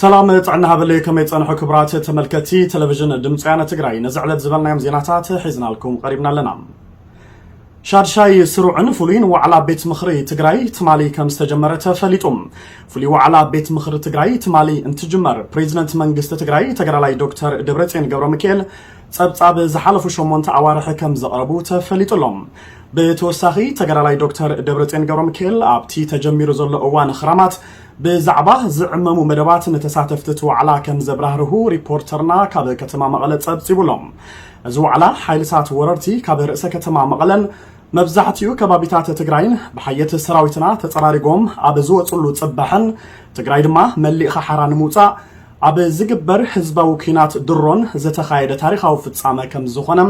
ሰላም ጥዕና ሃበለይ፣ ከመይ ጸንሑ ክቡራት ተመልከትቲ ቴሌቪዥን ድምፂ ወያነ ትግራይ? ነዚ ዕለት ዝበልናዮም ዜናታት ሒዝናልኩም ቀሪብና ኣለና። ሻድሻይ ስሩዕን ፍሉይን ዋዕላ ቤት ምኽሪ ትግራይ ትማሊ ከም ዝተጀመረ ተፈሊጡ። ፍሉይ ዋዕላ ቤት ምኽሪ ትግራይ ትማሊ እንትጅመር፣ ፕሬዚደንት መንግስቲ ትግራይ ተጋዳላይ ዶክተር ደብረጽዮን ገብረ ሚካኤል ጸብጻብ ዝሓለፉ ሸሞንተ ኣዋርሕ ከም ዘቕረቡ ተፈሊጡ ኣሎ። ብተወሳኺ ተጋዳላይ ዶክተር ደብረጽዮን ገብረ ሚካኤል ኣብቲ ተጀሚሩ ዘሎ እዋን ኽራማት ብዛዕባ ዝዕመሙ መደባት ንተሳተፍቲ እቲ ዋዕላ ከም ዘብራህርሁ ሪፖርተርና ካብ ከተማ መቐለ ጸብጺቡ ኣሎ። እዚ ዋዕላ ሓይልታት ወረርቲ ካብ ርእሰ ከተማ መቐለን መብዛሕትኡ ከባቢታት ትግራይን ብሓየት ሰራዊትና ተጸራሪጎም ኣብ ዝወጽሉ ጽባሕን ትግራይ ድማ መሊእኻ ሓራ ንምውጻእ ኣብ ዝግበር ህዝባዊ ኲናት ድሮን ዝተኻየደ ታሪኻዊ ፍጻመ ከም ዝኾነ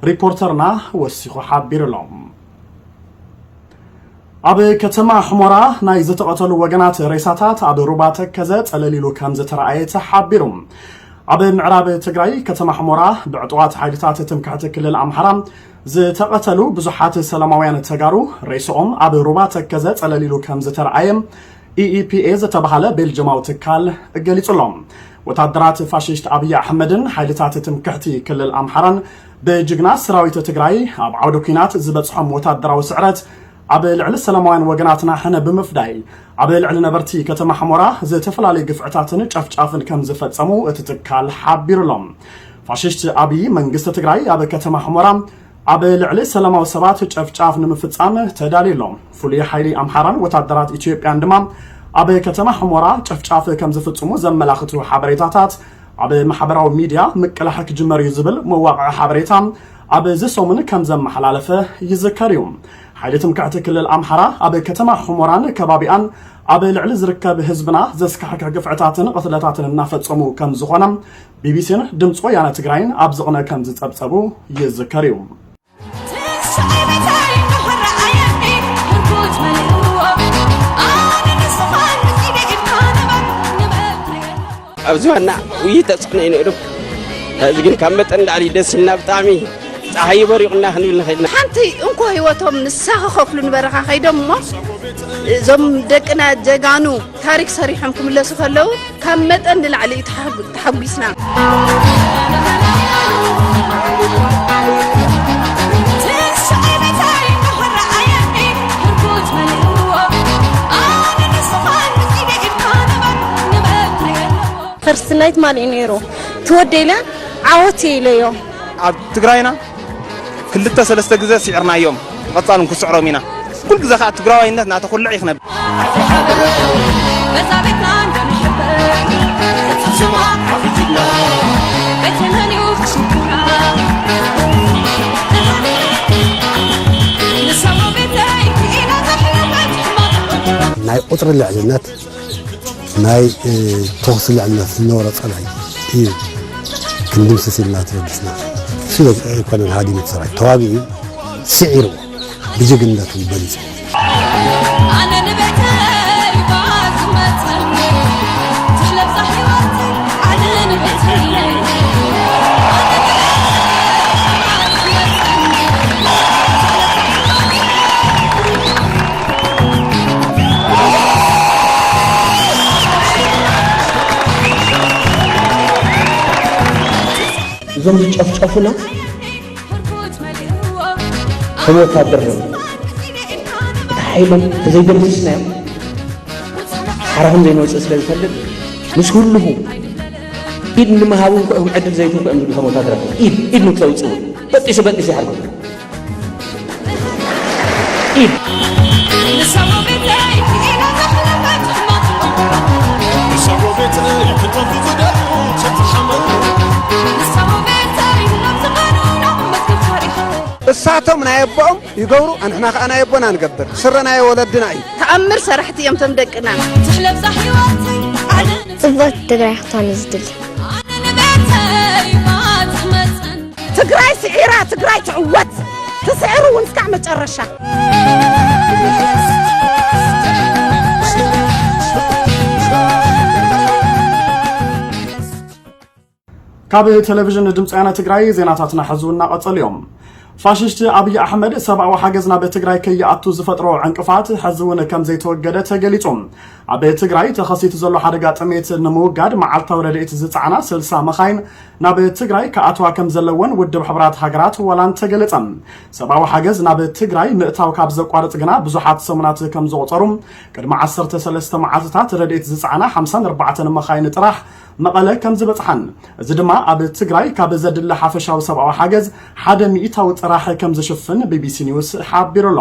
ሪፖርተርና ወሲኹ ሓቢሩ ኣሎ። ኣብ ከተማ ሕሞራ ናይ ዝተቐተሉ ወገናት ሬሳታት ኣብ ሩባ ተከዘ ጸለል ኢሉ ከም ዝተረኣየ ተሓቢሩ። ኣብ ምዕራብ ትግራይ ከተማ ሕሞራ ብዕጡቓት ሓይልታት ትምክሕቲ ክልል ኣምሓራ ዝተቐተሉ ብዙሓት ሰላማውያን ተጋሩ ሬስኦም ኣብ ሩባ ተከዘ ጸለል ኢሉ ከም ዝተረኣየ ኢኢፒኤ ዝተባሃለ ቤልጅማዊ ትካል ገሊጹ ኣሎ። ወታደራት ፋሽስት ኣብይ ኣሕመድን ሓይልታት ትምክሕቲ ክልል ኣምሓራን ብጅግና ሰራዊት ትግራይ ኣብ ዓውደ ኲናት ዝበጽሖም ወታደራዊ ስዕረት ኣብ ልዕሊ ሰላማውያን ወገናትና ሕነ ብምፍዳይ ኣብ ልዕሊ ነበርቲ ከተማ ሕሞራ ዝተፈላለዩ ግፍዕታትን ጨፍጫፍን ከም ዝፈጸሙ እቲ ትካል ሓቢሩ ኣሎ። ፋሽስት ኣብይ መንግስቲ ትግራይ ኣብ ከተማ ሕሞራ ኣብ ልዕሊ ሰላማዊ ሰባት ጨፍጫፍ ንምፍጻም ተዳልዩ ኣሎ። ፍሉይ ሓይሊ ኣምሓራን ወታደራት ኢትዮጵያን ድማ ኣብ ከተማ ሕሞራ ጨፍጫፍ ከም ዝፍጽሙ ዘመላኽቱ ሓበሬታታት ኣብ ማሕበራዊ ሚድያ ምቅላሕ ክጅመር እዩ ዝብል መዋቕዒ ሓበሬታ ኣብዚ ሰሙን ከም ዘመሓላለፈ ይዝከር እዩ። ሓይሊ ትምክሕቲ ክልል ኣምሓራ ኣብ ከተማ ሕሞራን ከባቢኣን ኣብ ልዕሊ ዝርከብ ህዝብና ዘስካሕክሕ ግፍዕታትን ቅትለታትን እናፈጸሙ ከም ዝኾነ ቢቢሲን ድምፂ ወያነ ትግራይን ኣብ ዝቕነ ከም ዝጸብጸቡ ይዝከር እዩ። ኣብዚ ዋና ውይይት ተፅዕኖ እዩ ነይሩ። ሕዚ ግን ካብ መጠን ላዕሊ ደስ ኢልና ብጣዕሚ ፀሓይ በሪቑና ክንብል ንኽእል ኢና። ሓንቲ እንኮ ህይወቶም ንሳ ክኸፍሉ ንበረኻ ከይዶም እሞ እዞም ደቅና ጀጋኑ ታሪክ ሰሪሖም ክምለሱ ከለዉ ካብ መጠን ንላዕሊ እዩ ተሓጉ- ተሓጒስና። ፈርስት ናይት ማን እዩ ነይሩ ትወደይለ ዓወት ኢለዮ። ኣብ ትግራይና ክልተ ሰለስተ ግዘ ስዒርናዮም፣ ብቐፃል እውን ክስዕሮም ኢና። ኩሉ ግዘ ከዓ ትግራዋይነት እናተኹልዕ እዩ ክነብር። ናይ ቁፅሪ ልዕልነት ናይ ተኹሲ ልዕልነት ዝነበሮ ፀላኢ እዩ ክንድምስስ ኢልና ተበጊስና። እሱ ኣይኮነን ሃዲሙ እቲ ሰራዊት፣ ተዋጊኡ ስዒርዎ ብጅግንነቱ በሊፁ። እዞም ዝጨፍጨፉና ከም ወታደር እዮም። እቲ ሓይሎም ተዘይደምሲስናዮም ሓራኹም ዘይንወፅእ ስለ ዝፈልጥ ምስ ህልኹ ኢድ ንምሃቡ እንኮ እዮም ዕድል ዘይትንኮ እዮም ዝብሉ ከም ወታደራት ኢድ ኢድ ንክተውፅኡ በጢሱ በጢሱ ይሓርኩም። ኢድ እሳቶም ናይ ኣቦኦም ይገብሩ፣ ኣንሕና ከኣ ናይ ኣቦና ንገብር። ስረ ናይ ወለድና እዩ። ተኣምር ሰራሕቲ እዮም ቶም ደቅና። ጽብቕቲ ትግራይ ክትኮን እዩ ዝድሊ። ትግራይ ስዒራ ትግራይ ትዕወት። ትስዕር እውን እስካዕ መጨረሻ። ካብ ቴሌቪዥን ድምፂ ወያነ ትግራይ ዜናታትና ሕዚ እናቐጸሉ እዮም። ፋሽስት ኣብይ ኣሕመድ ሰብኣዊ ሓገዝ ናብ ትግራይ ከይኣቱ ዝፈጥሮ ዕንቅፋት ሕዚ እውን ከም ዘይተወገደ ተገሊጹ። ኣብ ትግራይ ተኸሲቱ ዘሎ ሓደጋ ጥሜት ንምውጋድ መዓልታዊ ረድኤት ዝጸዓና ስልሳ መኻይን ናብ ትግራይ ክኣትዋ ከም ዘለወን ውድብ ሕቡራት ሃገራት ዋላ እንተገለጸ፣ ሰብኣዊ ሓገዝ ናብ ትግራይ ምእታው ካብ ዘቋርጽ ግና ብዙሓት ሰሙናት ከም ዘቑጸሩ፣ ቅድሚ ዓሰርተ ሰለስተ መዓልትታት ረድኤት ዝጸዓና ሓምሳን ኣርባዕተን መኻይን ጥራሕ መቐለ ከም ዝበጽሓን፣ እዚ ድማ ኣብ ትግራይ ካብ ዘድሊ ሓፈሻዊ ሰብኣዊ ሓገዝ ሓደ ሚእታዊ ጥራሕ ከም ዝሽፍን ቢቢሲ ኒውስ ሓቢሩ ኣሎ።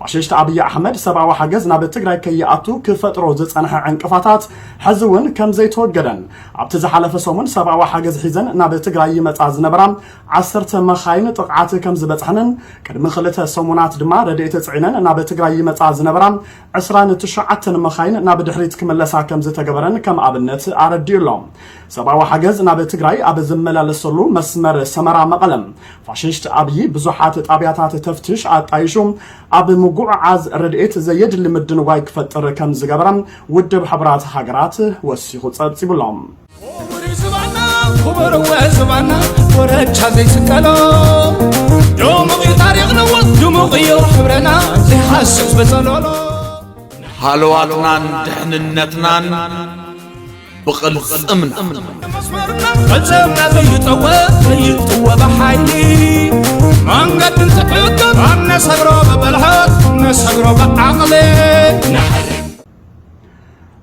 ፋሽስት ኣብይ ኣሕመድ ሰብኣዊ ሓገዝ ናብ ትግራይ ከይኣቱ ክፈጥሮ ዝጸንሐ ዕንቅፋታት ሕዚ እውን ከም ዘይተወገደን፣ ኣብቲ ዝሓለፈ ሰሙን ሰብኣዊ ሓገዝ ሒዘን ናብ ትግራይ ይመጻ ዝነበራ ዓሰርተ መኻይን ጥቕዓት ከም ዝበጽሐንን፣ ቅድሚ ክልተ ሰሙናት ድማ ረድኤት ጽዒነን ናብ ትግራይ ይመጻ ዝነበራ ዕስራን ትሽዓተን መኻይን ናብ ድሕሪት ክምለሳ ከም ዝተገበረን ከም ኣብነት ኣረዲኡ ኣሎ። ሰብኣዊ ሓገዝ ናብ ትግራይ ኣብ ዝመላለሰሉ መስመር ሰመራ መቐለ፣ ፋሽስት ኣብይ ብዙሓት ጣብያታት ተፍትሽ ኣጣይሹ ኣብ ምጉዕዓዝ ረድኤት ዘየድሊ ምድንጓይ ክፈጥር ከም ዝገበረ ውድብ ሕቡራት ሃገራት ወሲኹ ጸብጺቡ ኣሎ። ክቡር ዝባና፣ ክቡር ዝባና፣ ወረቻ ዘይስቀሎ። ድሙቕ እዩ ታሪኽና፣ ድሙቕ እዩ ሕብረና፣ ዘይሓስብ በጸሎሎ። ሃለዋትናን ድሕንነትናን ብቕልጽምና። መስመርና፣ ቅልጽምና ዘይጠወ፣ ዘይጥወ ብሓይሊ። መንገዲ እንትሕገር፣ ኣነሰግሮ ብብልሓት፣ ነሰግሮ ብዓቕሊ።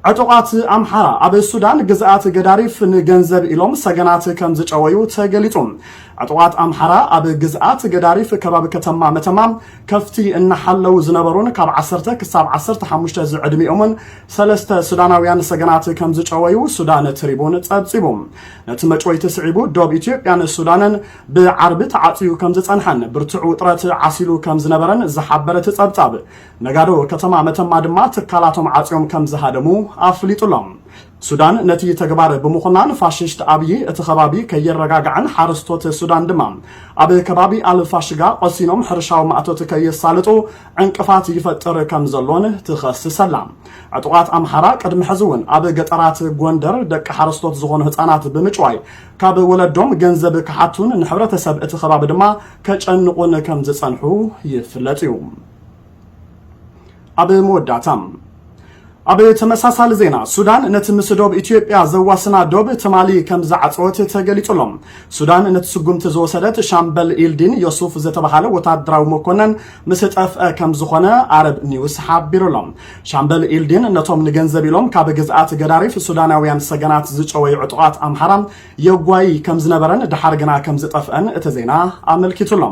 ዕጡቓት ኣምሓራ ኣብ ሱዳን ግዝኣት ገዳሪፍ ንገንዘብ ኢሎም ሰገናት ከም ዝጨወዩ ተገሊጹ። ዕጡቓት ኣምሓራ ኣብ ግዝኣት ገዳሪፍ ከባቢ ከተማ መተማ ከፍቲ እናሓለዉ ዝነበሩን ካብ ዓሰርተ ክሳብ ዓሰርተ ሓሙሽተ ዝዕድሚኦምን ሰለስተ ሱዳናውያን ሰገናት ከም ዝጨወዩ ሱዳን ትሪቡን ጸብጺቡ። ነቲ መጭወይቲ ስዒቡ ዶብ ኢትዮጵያን ሱዳንን ብዓርቢ ተዓጽዩ ከም ዝጸንሐን ብርቱዕ ውጥረት ዓሲሉ ከም ዝነበረን ዝሓበረ እቲ ጸብጻብ፣ ነጋዶ ከተማ መተማ ድማ ትካላቶም ዓጽዮም ከም ዝሃደሙ ኣፍሊጡ ኣሎ። ሱዳን ነቲ ተግባር ብምኹናን ፋሽስት ኣብይ እቲ ከባቢ ከየረጋግዐን ሓረስቶት ሱዳን ድማ ኣብ ከባቢ ኣልፋሽጋ ቆሲኖም ሕርሻዊ ማእቶት ከየሳልጡ ዕንቅፋት ይፈጥር ከም ዘሎን ትኸስስ ኣላ። ዕጡቓት ኣምሓራ ቅድሚ ሕዚ እውን ኣብ ገጠራት ጎንደር ደቂ ሓረስቶት ዝኾኑ ህፃናት ብምጭዋይ ካብ ወለዶም ገንዘብ ክሓቱን ንሕብረተሰብ እቲ ከባቢ ድማ ከጨንቑን ከም ዝጸንሑ ይፍለጥ እዩ። ኣብ መወዳእታ፣ ኣብ ተመሳሳሊ ዜና፣ ሱዳን ነቲ ምስ ዶብ ኢትዮጵያ ዘዋስና ዶብ ትማሊ ከም ዝዓጸወት ተገሊጹ ኣሎ። ሱዳን ነቲ ስጉምቲ ዝወሰደት ሻምበል ኢልዲን ዮሱፍ ዝተባሃለ ወታደራዊ መኮነን ምስ ጠፍአ ከም ዝኾነ ኣረብ ኒውስ ሓቢሩ ኣሎ። ሻምበል ኢልዲን ነቶም ንገንዘብ ኢሎም ካብ ግዝኣት ገዳሪፍ ሱዳናውያን ሰገናት ዝጨወዩ ዕጡቓት ኣምሓራ የጓይ ከም ዝነበረን ድሓር ግና ከም ዝጠፍአን እቲ ዜና ኣመልኪቱ ኣሎ።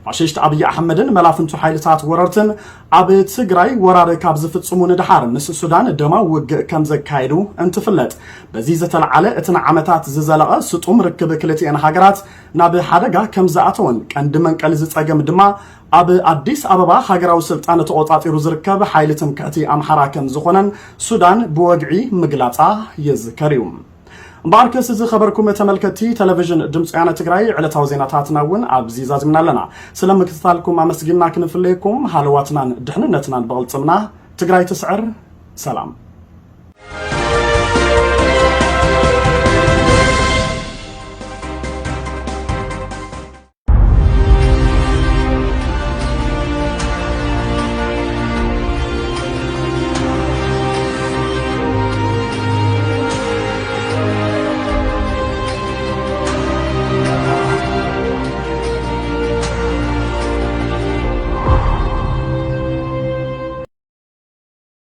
ፋሽስት ኣብይ ኣሕመድን መላፍንቱ ሓይልታት ወረርትን ኣብ ትግራይ ወራር ካብ ዝፍጽሙ ንድሓር ምስ ሱዳን ደማዊ ውግእ ከም ዘካየዱ እንትፍለጥ፣ በዚ ዝተለዓለ እቲ ንዓመታት ዝዘለቐ ስጡም ርክብ ክልቲኤን ሃገራት ናብ ሓደጋ ከም ዝኣተወን ቀንዲ መንቀሊ ዝጸገም ድማ ኣብ ኣዲስ ኣበባ ሃገራዊ ስልጣን ተቖጻጺሩ ዝርከብ ሓይሊ ትምክሕቲ ኣምሓራ ከም ዝኾነን ሱዳን ብወግዒ ምግላጻ ይዝከር እዩ። እምበኣርከስ ዝኸበርኩም ተመልከትቲ ቴሌቪዥን ድምፂ ወያነ ትግራይ፣ ዕለታዊ ዜናታትና እውን ኣብዚ ዛዚምና ኣለና። ስለ ምክትታልኩም ኣመስጊንና ክንፍለየኩም፣ ሃለዋትናን ድሕንነትናን ብቕልፅምና። ትግራይ ትስዕር። ሰላም።